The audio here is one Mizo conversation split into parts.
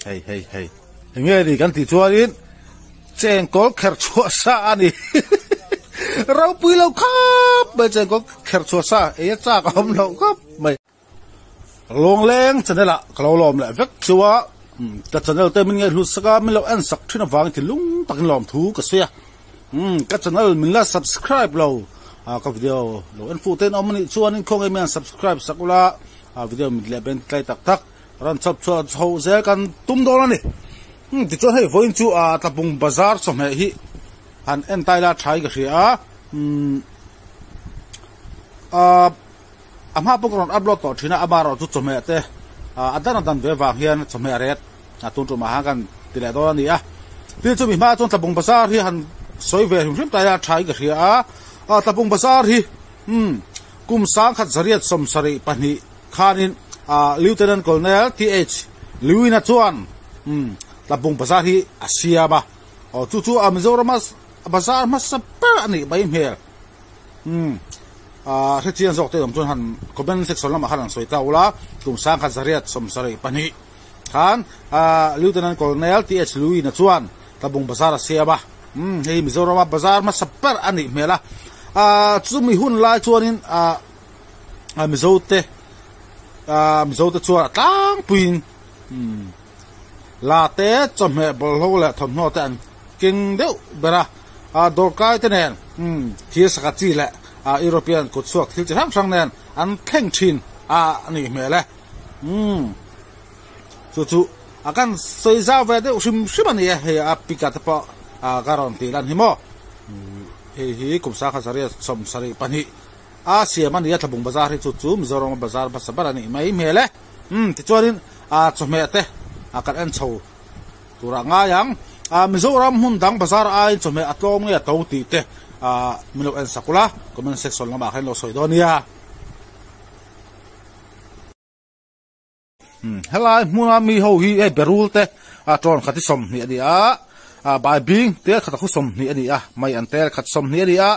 Hei hei hei. Enge ni kan tih chuanin chengkawl kher chhuah sa a ni. Ropui lo khawp mai chengkawl kher chhuah sa ei a chak a awm loh khawp mai. Lawngleng channel ah ka lo lawm leh vek chu a, ka channel te min ngaihhlut sak a, min lo en sak thin avangin thinlung takin lawm thu ka sawi a. Ka channel min la subscribe lo ka video lo en fuh ten awm anih chuanin khawnge mian subscribe sak ula video mit leh beng tlai tak tak rawn chhawp chhuah chho zel kan tum dawn a ni. Tichuan hei vawiin chu Tlabung bazar chawhmeh hi han en tai la tha in ka hria a. A hma pawh ka rawn upload tawh thin a, amaherawh chu chawhmeh te a dan a dan ve vang hian chawhmeh ret a tun tumah khan kan ti leh dawn a ni a. Tin chumi hma chuan Tlabung Bazar hi han sawi ve hrim hrim ta ila tha in ka hria a, Tlabung Bazar hi umm kum sangkhat zariat sawmsarih pahnih khanin Lieutenant Colonel TH Lewin-a chuan umm Tlabung Bazar hi a siam a, aw chu chu a Mizorama bazar hmasa ber a nih mai hmel. Umm ah hrechiang zawk te awm chuan han comment section lamah khan han sawi ta ula kum sangkhat zariat sawmsarih pahnih khan ah Lieutenant Colonel TH Luina chuan Tlabung Bazar a siam a umm hei Mizorama bazar hmasa ber a nih hmel a ah chumi hun lai chuanin ah Mizo te ah Mizo te chuan a tlangpuiin umm la te chawhmeh bawlhhlawh leh thawmhnaw te an keng deuh ber a ah dawrkai te nen umm thil saka chi leh ah European kut chhuak thil chi hrang hrang nen an thleng thin a nih hmel e umm chu chu a kan sawi zau ve deuh hrim hrim a ni e hei a pic ah te pawh ah ka rawn tih lan hi maw hei hi kum sangkhat sarih sawmsarih pahnih a siam a ni a Tlabung bazar hi chu chu Mizoram a bazar hmasa ber a nih mai hmel e umm tichuanin ah chawhmeh te ah kan en chho Turah ngai ang. Mizoram hmun dang bazar aiin chawhmeh a tlawm nge a to tih te min lo en sak ula, comment section lamah khan in lo sawi dawn nia. Helai hmuna mi ho hi hei berul te tawn khat hi sawmhnih a ni a, baibing tel khat a khu sawmhnih a ni a, mai an tel khat sawmhnih a ni a,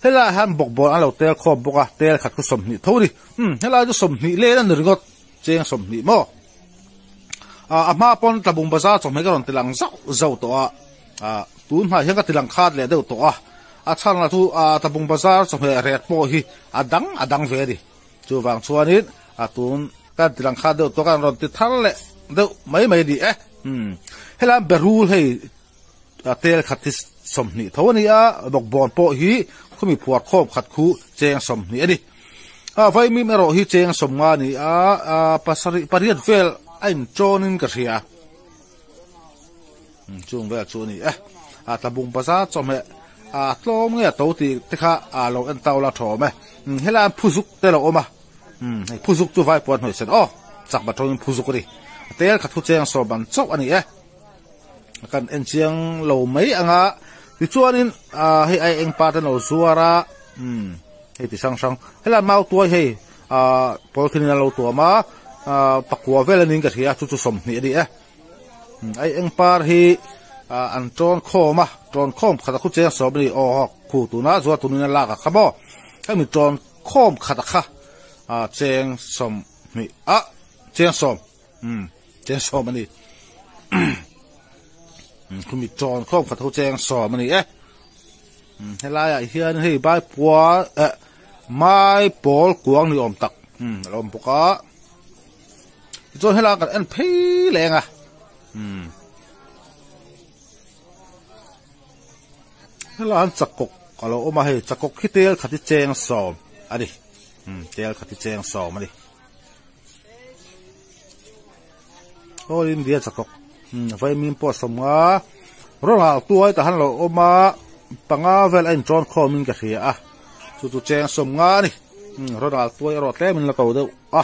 helaiah hian bawkbawn an lo tel khawm bawk a, tel khat khu sawmhnih tho a ni. Helai chu sawmhnih len a ni ringawt, cheng sawmhnih maw? A hma pawn Tlabung Bazar chawhmeh ka rawn ti lang zauh zauh tawh a, tun hmai hian ka ti lang khat leh deuh tawh a, a chhan lah chu Tlabung Bazar chawhmeh ret pawh hi a dang a dang ve a ni. Chuvang chuanin tun ka ti lang khat deuh tawh a, ka rawn ti thar leh deuh mai mai a ni e. Helai berul hei tel khat hi sawmhnih tho a ni a, bawkbawn pawh hi khumi phuar khawm khat khu cheng sawmhnih a ni. Vaimim erawh hi cheng sawmnga a ni a, pasarih pariat vel a inṭawnin ka hria. Chung vel chu a ni e. Tlabung bazar chawhmeh a tlawm nge a to tih te kha lo en tau la ṭhawm e. Helai an phuzuk te lo awm a, hei phuzuk chu vaipuan hnawihsen aw, chakma ṭawngin phuzuk a ni. Tel khat thu cheng sawm an chauh a ni e. Kan en chiang lo mai ang a, tichuanin hei ai eng pa te an lo zuar a, umm hei ti hrang hrang helai mau tuai hei ah polythene in an lo tuam a ah pakua vel a niin ka hria chu chu sawmhnih a ni e ai eng par hi ah an tawn khawm a tawn khawm khat a khu cheng sawm a ni aw haw khu tuna zuar tunin a lak a kha maw hemi tawn khawm khat a kha ah cheng sawmhnih ah cheng sawm. Umm cheng sawm a ni umm khumi chawn khawm khat ho cheng sawm a ni e umm helai ah hian hei bai pua eh mai pawl kuang ni awm tak umm a lo awm bawk a tichuan helai ah kan en phei leng a umm helai ah hian chakawk a lo awm a hei chakawk hi tel khat hi cheng sawm a ni umm tel khat hi cheng sawm a ni. All India chakawk vaimim pawh a sawm nga rawn hal tuai tah han lo awm a panga vel a intawn khawm in ka hria a chu chu cheng sawm nga a ni rawn hal tuai erawh tlem in la ko deuh a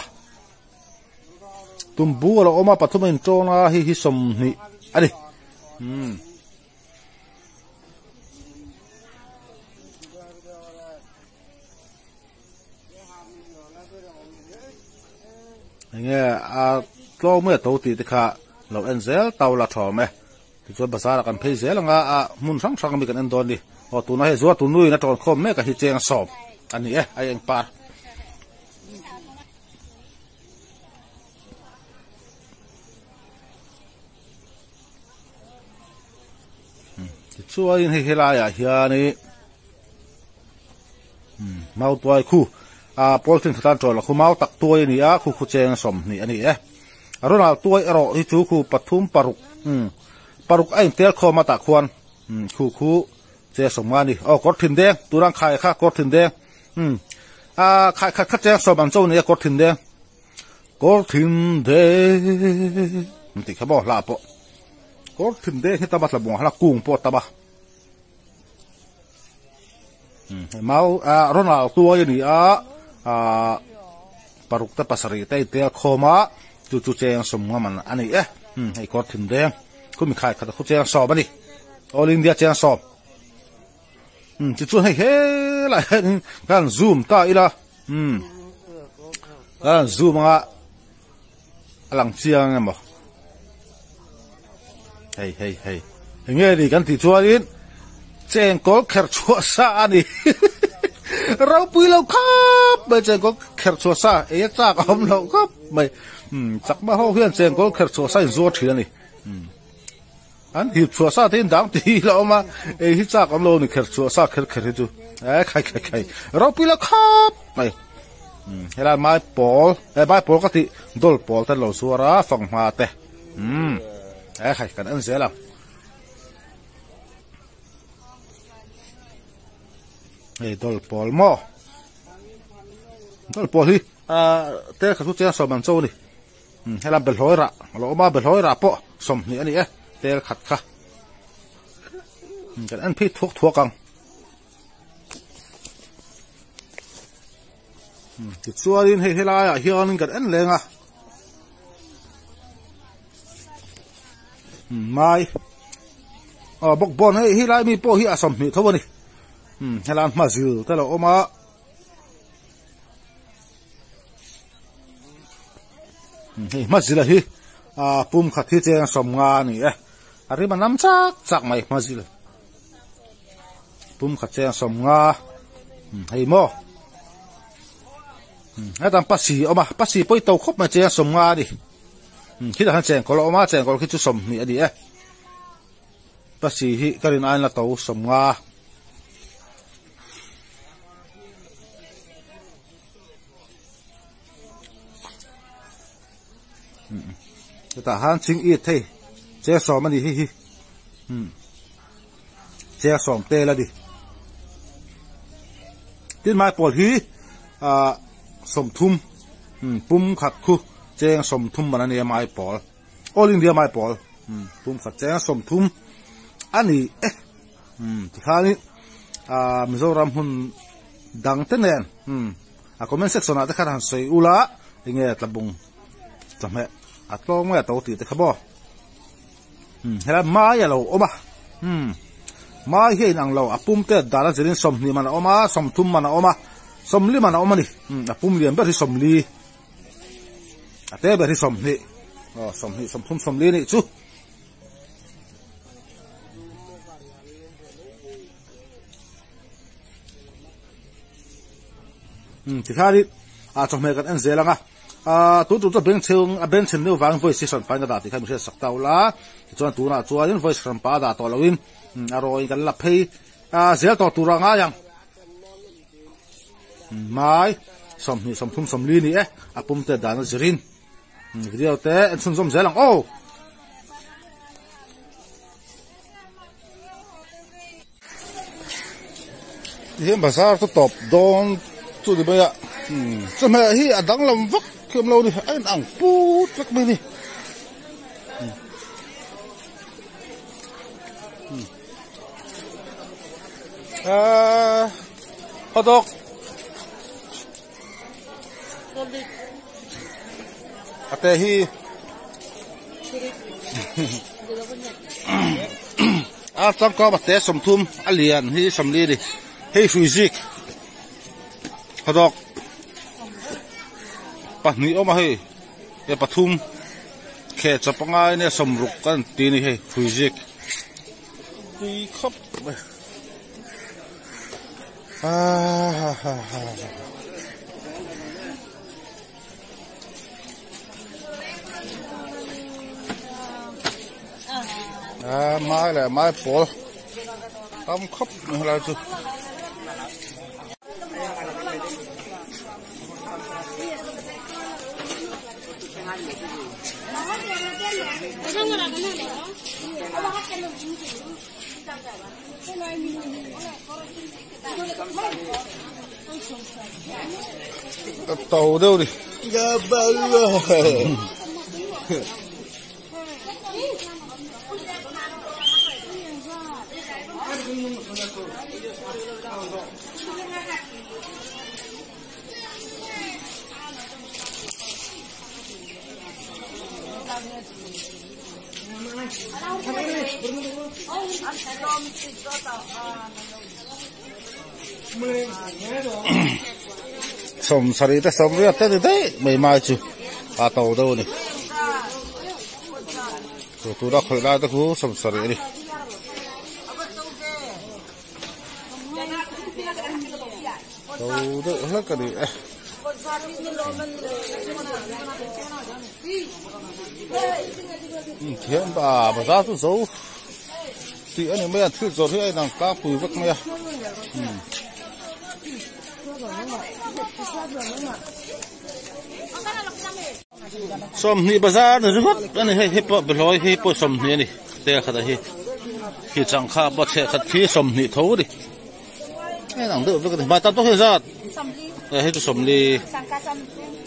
tumbu a lo awm a pathum a intawn a hei hi sawmhnih a ni. Enge a tlawm nge to tih te kha lo en zel tau la thawm e tichuan bazar ah kan phei zel anga a hmun hrang hrang ami kan en dawn ni aw tuna hei zuar tu nuin a tawn khawm mek a hi cheng sawm a ni e a eng par. Tichuanin hei helaiah hianin Mautuai khu ah polythene kha tan tawh lo khu mau tak tuai a ni a khu khu cheng 20 a ni e. A rawn tuai erawh hi chu khu pathum paruk umm paruk a intel khawm a tah khuan umm khu khu cheng 50 a ni. Aw kawr thin deng tuna an khai kha kawr thin deng umm ah khai khat kha cheng 10 an cho ni a kawr thin deng kawr thin deng an tih kha maw hla pawh kawr thin deng hi tam a tla bawng a kung pawh a tam a. Mau ah Ronald tuai a ni a ah paruk te pasarih te a intel khawm a chu chu cheng 50 man a ni e hei kawr thin deng khumi khai khat a khu cheng 10 a ni all India cheng 10 um tichuan hei helaiah hianin kan zoom ta ila um kan zoom anga a lang chiang emaw hei hei hei enge ni kan tih chuanin chengkawl kher chhuah sa a ni ropui lo khawp mai chengkawl kher chhuah sa ei a chak a awm loh khawp mai umm chakma ho hian chengkawl kher chhuah sa in zuar thin a ni umm an hip chhuah sa te in dang tih la awm a ei hi chak awm lo a ni kher chhuah sa kher kher hi chu e khai khai khai ropui lo khawp mai umm helai mai pawl e mai pawl ka tih dawl pawl te an lo zuar a fanghma te umm e khai kan en zel ang hei dawl pawl maw dawl pawl hi ah tel khat chu cheng 10 an cho a ni. Helai behlawi rah a lo awm a, behlawi rah pawh 20 a ni e, tel khat kha. Kan en phei thuak thuak ang. Tichuanin hei helaiah hianin kan en leng a. Mai aw bawkbawn hei helai mi pawh hi a 20 tho a ni. Helai hma zil te lo awm a. Hei hmazil hi ah pum khat hi cheng 50 a ni e a rim a nam chak chak mai hmazil pum khat cheng 50 hei maw hetan pasi a awm a pasi pawh hi to khawp mai cheng 50 a ni khitah hian chengkawl a awm a chengkawl khi chu 20 a ni e pasi hi ka rin aiin la to 50. Hetah han ching it thei chair 10 a ni hei hi chair 10 tel a ni tin mai pawl hi ah 30 pum khat khu cheng 30 man a nia mai pawl all India mai pawl pum khat cheng 30 a ni e. Umm tikhanin ah Mizoram hmun dang te nen umm a comment section ah te khan han sawi ula enge tlabung chawhmeh a tlawm nge a to tih te kha maw umm helai mai a lo awm a umm mai hi a inang lo a pum te dan a zirin 20 man a awm a 30 man a awm a 40 man a awm a ni umm a pum lian ber hi 40 a te ber hi 20 aw 20 30 40 nih chu. Tikhanin ah chawhmeh kan en zel ang a ah tun tum chu a beng chhung a beng chhen deuh vangin voice hi hran pain ka dah tih kha min hriat sak ta ula tichuan tunah chuanin voice hran pa a dah tawh loin a rawiin kan la phei ah zel tawh tur a ngai ang mai 20 30 40 ni e a pum te dan a zirin. Video te en chhunzawm zel ang aw. Tihian bazar chu tawp dawn chu ni mai a chawhmeh hi a danglam vak thiam lo a ni a inang put vek mai a ni. Ahh hotdog. A te hi a changkawm a te 30 a lian hi 40 a ni hei hrui zik hawdawk pahnih awm a hei e pathum kheh chawp a ngai ania 60 kan ti a ni hei hrui zik tui khawp mai. Mai leh mai pawl Tam khawp mai helai chu. To deuh ni. Sawm sarih te sawm riat te ni daih mai mai chu a to deuh a ni chu tuna khawih lai te khu sawm sarih a ni. To deuh hlek a ni e. Thiam ba bazar chu zo tih a ni mai a thil zawrh hi a inang tlangpui vek mai a. Sawmhnih bazar ni ringawt a ni hei hei pawh behlawi hi pawh sawmhnih a ni tel khat a hi khi changkha pawh chheh khat khi sawmhnih tho a ni heng ang deuh vek a ni hmai tam tawk hi zat hei chu sawmli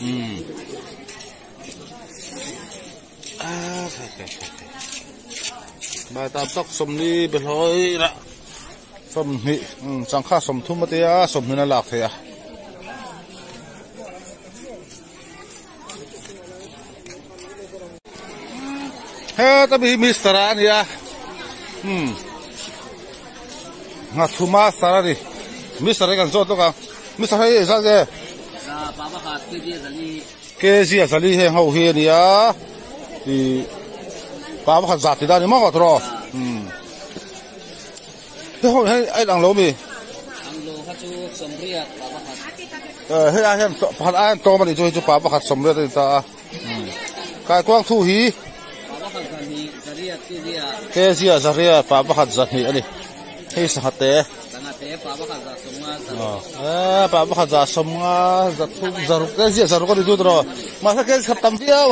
umm hmai tam tawk sawmli behlawi lah sawmhnih changkha sawmthum a tia sawmhnih a lak theih a. Heta mi hi mister a nia umm nghathu master a ni mister hi kan zawt lawk ang mister hei engzat nge kg a zali heng ho hi a nia ih pa pakhat zat tih dan a ni maw tawh umm hei ho hi a inang lo mi hei ai hian pakhat ai hian tlawm a nih chu hei chu pa pakhat sawmriat a ni ta a kaikuang thu hi kg ah zariat pa pakhat zahnih a ni hei sangha te pa pakhat za sawmnga zathum zaruk kg ah zaruk a ni chu tawh mahse kg khat tam viau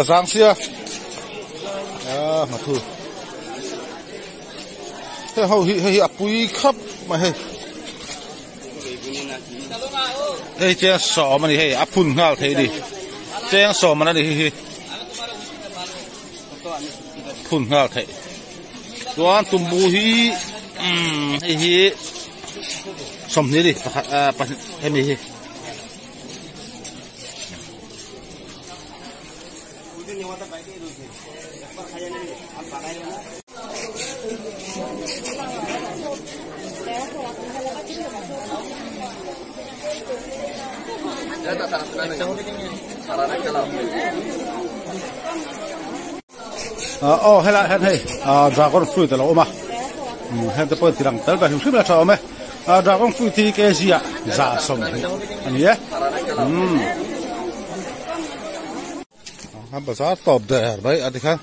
a zang sia nghathu. Hei ho hi hei hi a pui khap mai hei hei cheng sawm a ni hei a phun nghal thei a ni cheng sawm a ni hi hi phun nghal theih chuan tumbu hi umm hei hi sawmhnih a ni pakhat ah pahnih hemi hi. Aw helai hian hei dragon fruit a lo awm a heng te pawh in ti lang tel ve hrim hrim a tha awm e dragon fruit hi kg ah za sawmhnih a ni e umm. A bazar tawp der mai a tikhan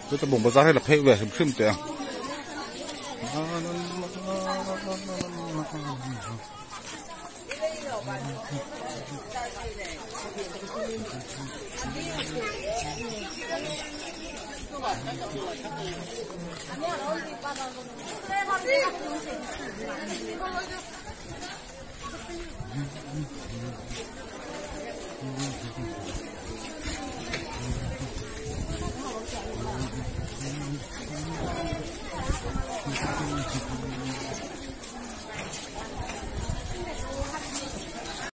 chuta bawng bazar hi la phei ve hrim hrim teh ang.